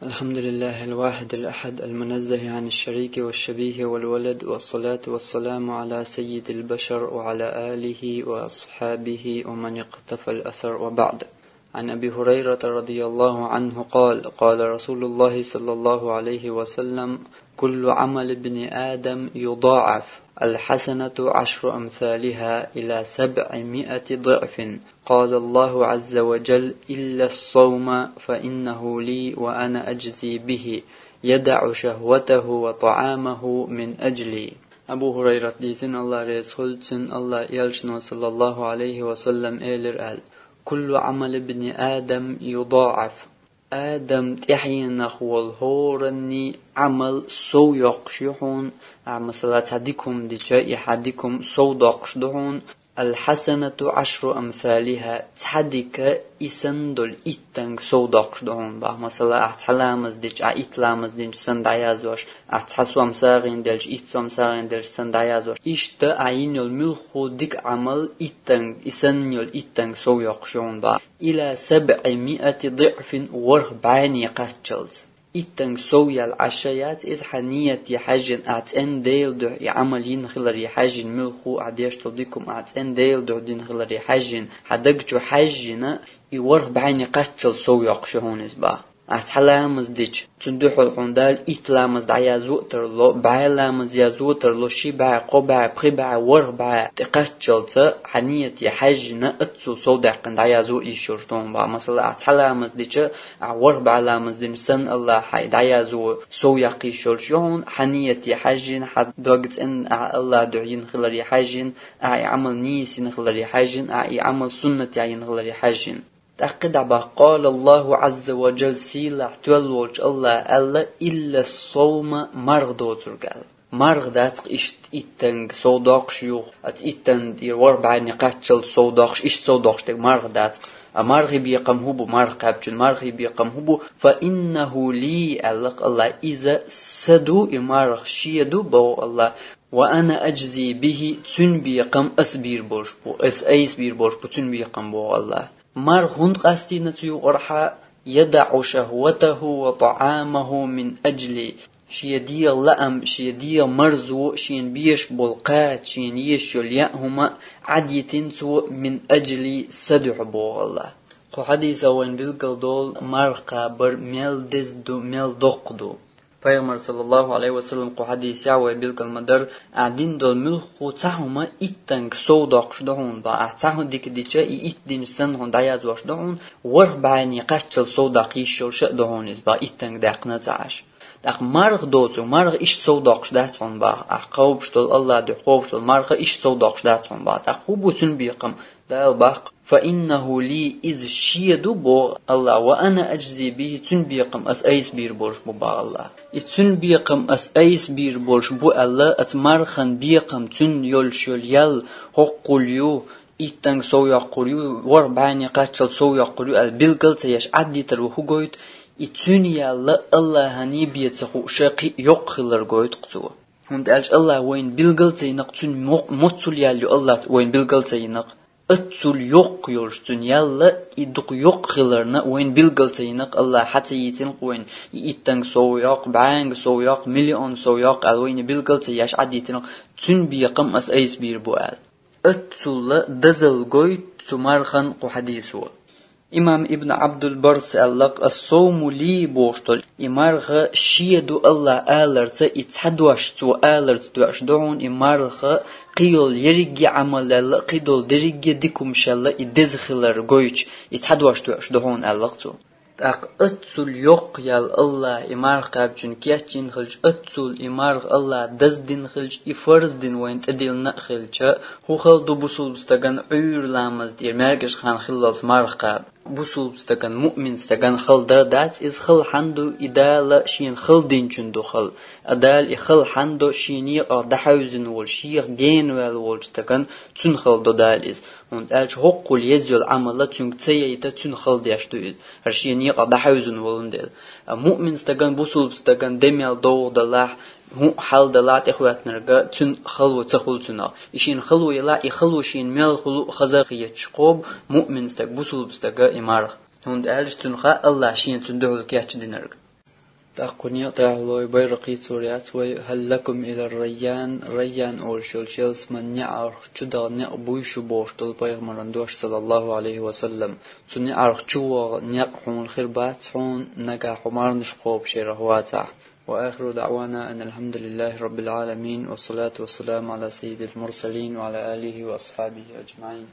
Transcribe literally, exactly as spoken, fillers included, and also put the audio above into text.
الحمد لله الواحد الأحد المنزه عن الشريك والشبيه والولد، والصلاة والسلام على سيد البشر وعلى آله وأصحابه ومن اقتفى الأثر، وبعد. عن أبي هريرة رضي الله عنه قال: قال رسول الله صلى الله عليه وسلم: كل عمل ابن آدم يضاعف، الحسنة عشر أمثالها إلى سبعمائة ضعف. قال الله عز وجل: إلا الصوم فإنه لي وأنا أجزي به، يدع شهوته وطعامه من أجلي. Абу Хурайрат дийцина, Аллах реза хуьлда цунна, Аллах элчано, саллаллаху алейхи ва саллам, элира аьлла: كل عمل ابن آدم يضاعف. Адам тӀаьхьенах волу хӀоранний Ӏамал сов йоккхуш ю хьуна, а, масала, цхьа дика хӀума дича, и хьан дика хӀума сов доккхуш ду хьуна, الحسنة عشر أمثالها, цхьа дика и санна долу иттанга сов доккхуш ду хьуна, бах. Масала, ахь цхьа ламаз дича, ахь итт ламаз динчу санна дӀаяздеш, ахь цхьа сом сагӀина делча, итт сом сагӀина делча санна дӀаяздеш. Иштта ахь йина йолу муьлхха дика Ӏамал иттанга, и санна йолу иттанга сов йоккхуш ю хьуна, бах. إلى سبعمائة ضعف, ворхӀ бӀаьне кхаччалц. Иттанга сов яьлла Ӏаш яц иза, хьан нийяте хьаьжжина, ахь цӀена Делан дуьхьа и Ӏамал йина хиларе хьаьжжина, муьлхха ахь деш долу дика хӀума ахь цӀена Делан дуьхьа дина хиларе хьаьжжина, хьан даг чу хьаьжжина, и ворхӀ бӀаьне кхаччалц сов йоккхуш ю хьуна иза, бах. Ахь цхьа ламаз дича, цунна дуьхьал хьуна Дала итт ламаз дӀаязво а тарло, бӀе ламаз язво а тарло, ши бӀе, кхо бӀе, пхи бӀе, ворхӀ бӀе тӀекхаччалца, хьан нийяте хьаьжжина, оццул сов даьккхина дӀаязво йиш йолуш ду хьуна, бах. Масала, ахь цхьа ламаз дича, ахь ворхӀ бӀе ламаз дина санна, Аллах хьайга дӀаязво сов яккха йиш йолуш ю хьуна, хьан нийяте хьаьжжина, хьан дог цӀена ахь Аллах дуьхьа йина хиларе хьаьжжина, ахь и Ӏамал нийса йина хиларе хьаьжжина, ахь и Ӏамал суннатехь йина хиларе хьаьжжина. ТӀаккха дӀа, бах, قال الله عز وجل, сийлахь тоьлла волчу Аллаха аьлла: إلا الصوم, марха доцург аьлла. Марха дац-кх иштта иттанга сов доккхуш ю, оцу иттанна тӀера ворхӀ бӀаьне кхаччалц сов доккхуш, иштта сов доккхуш дерг марха дац-кх. А мархин бекхам хӀун бу, марха кхаьбначун мархин бекхам хӀун бу? فإنه لي, аьлла-кх Аллаха, иза сан ду, и марха шен ду, боху Аллаха, وأنا أجزي به, цуьнан бекхам ас бийр болуш бу, ас айса бийр болуш бу цуьнан бекхам, боху Аллаха. Марха хӀунда къастийна цу юкъархьа? يدع شهوته وطعامه من أجلي. Шен дегӀан лаам, шен дегӀан марзо, шена безаш болу кхача, шена езаш йолу яа хӀума Ӏадйитина цо, من أجلي, сан дуьхьа, боху Аллаха. Кху хьадисехь вайна билгалдолу марха кхабар мел деза ду, мел доккха ду. Пайхамар, саллаллаху алейхи ва саллам, кху хьадисехь вай билгал ма-дарра, ахь дина долу муьлхха цхьа хӀума иттанга сов доккхуш ду хьуна, бах. Ахь цхьа хӀума дика дича, и итт динчу санна хьуна дӀаяздеш ду хьуна, ворхӀ бӀаьне кхаччалц сов даккха йиш йолуш а ду хьуна иза, бах, иттанга даьккхина а ца Ӏаш. ТӀаккха марха доцург, марха иштта сов доккхуш дац хьуна, бах. Ахь кхобуш долу, Аллах дуьхьа кхобуш долу марха иштта сов доккхуш дац хьуна, бах. ТӀаккха хӀун бу цуьнан бекхам? Дала бах-кх: فإنه لي, иза шен ду, боху Аллаха, وأنا أجزي به, цуьнан бекхам ас айса бийр болуш бу, бах Аллаха. И цуьнан бекхам ас айса бийр болуш бу аьлла, оцу мархан бекхам, цуьнан йолуш йолу ял хӀоккхул ю, иттанга сов йоккхур ю, ворхӀ бӀаьне кхаччалц сов йоккхур ю аьлла билгал а ца еш Ӏадйитар ву хӀун гойту? И цуьнан ял Аллахьана бен ца хууш кхин а йоккха хилар гойту-кх цо. ХӀунда аьлча Аллаха вайна билгал а ца йина-кх цуьнан мо-, моццул ял ю Аллаха вайна билгал а ца йина-кх. Оццул йоккха йолуш цуьнан ял, и дукха йоккха хиларна вайна билгал а ца йина-кх Аллаха, хьа ца йийцина-кх вайна, и иттанга сов йоккху, бӀаьнга сов йоккху, миллион сов йоккху аьлла вайна билгал а ца еш Ӏадйитина-кх, цуьнан бекхам ас айса бийр бу аьлла. Оццул дозалла гойту цу мархан кху хьадисо. Имам Ибн Ӏабдул-Баррас аьлла-кх: الصوم لي, бохуш долу и марха шен ду Аллаха аларца, и цхьа дош цо аларца доьӀуш ду хьуна, и марха кхин йолу ерриге Ӏамалалла а, кхин долу дерриге дика хӀумашалла а и деза хилар гойтуш, и цхьа дош доьӀуш ду хьуна, аьлла-кх цо. ТӀаккха оццул йоккха ял Аллаха и марха кхаьбначунна кечйина хилча, оццул и марха Аллаха даздина хилча, и фарз дина вайна тӀедиллина а хилча, хӀун хала ду бусулба стагана Ӏуьйра ламаза тӀера маьркӀажа хан хиллалц марха кхаба? Бусулба стагана, муъмин стагана хала дан дац иза. Хала хьанна ду? И Дала шена хала динчунна ду хала. А Дала и хала хьанна до? Шен некъах дӀахьаьвзина волу, шех генаваьлла волчу стагана, цунна хала до Дала иза. ХӀунда аьлча хӀоккхул еза йолу Ӏамал цуьнга ца яйта, цунна хала деш ду иза, хӀара шен некъах дӀахьаьвзина волун дела. А муъмин стагана, бусулба стагана де мел довха далахь, хӀун хьал далахь тӀехӀоьттинарг, цуьнан хало ца хуьлу цунах. И шена хало елахь, и хало шена мел хуьлу а хаза хеташ кхобу муъмин стаг, бусулба стага и марха. ХӀунда аьлча цунна хаьа Аллаха шена цунна дуьхьал кечдинарг. ТӀаккха некъа тӀехьа лой Байракъи цур яц вай: «هل لكم إلى الريان؟» Райян олуш йолчу ялсаман неӀарх чу даха некъ буй шу бохуш долу пайхамаран дош, саллаллаху алейхи ва саллам. Цу неӀарх чу ваха некъ хьуна хир бац хьуна, нагахь хьо марнаш кхобуш ярах вацахь. وآخر دعوانا أن الحمد لله رب العالمين، والصلاة والسلام على سيد المرسلين وعلى آله وأصحابه أجمعين.